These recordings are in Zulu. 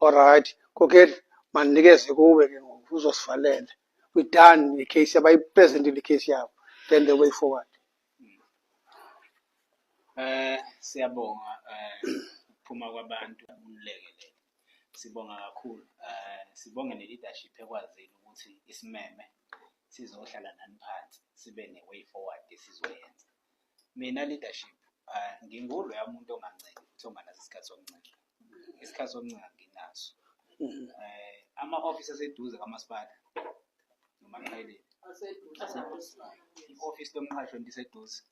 Alright, Khokheli, mandinikeze kuwe ke ngoku, uzosivalela. We done ne-case, abayi-presentile i-case yabo, then the way forward. Siyabonga ukuphuma kwabantu unilekelele. Sibonga kakhulu. Sibonge ne-leadership ekwazile ukuthi isimeme sizohlala nani phansi, sibe ne-way forward esizoyenza. Mina leadership, nginguloya muntu ongancengi futhi onganaso isikhathi sokuncenga. Isikhathi sokuncenga nginaso. Ama-office aseduze kamasipala noma aqhelile? I-office lomqhashi liseduze?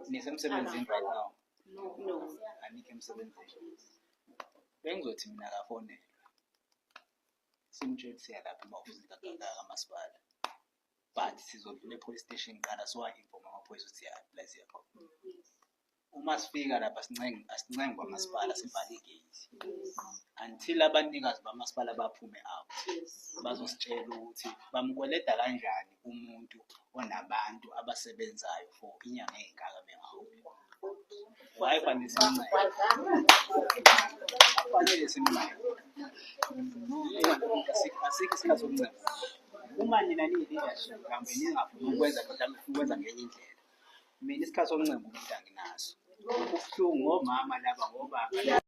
Nisemsebenzini right now? No. Anikho emsebenzini. Bengizothi mina akafonelwe, simtshele siya lapha emahhovisi kamasipala, but sizodlula e-police station kuqala, siwa-inform amaphoyisa ukuthi siya la, siya khona. Uma sifika lapha asincenge kwamasipala, sivale igate until abanikazi bamasipala baphume out, bazositshela ukuthi bamkweleda kanjani umuntu onabantu abasebenzayo for inyanga ey'ngaka bengaholi. Why fanele simncenge? Kufanele simncenge? Asikho isikhathi sokuncenga. Uma nina niyi-leadership, mhlawumbe ningafuni ukwenza, mhlawumbe ufuna ukwenza ngenye indlela. Mina isikhathi sokuncenga umuntu anginaso. Kubuhlungu ngomama laba, ngobaba.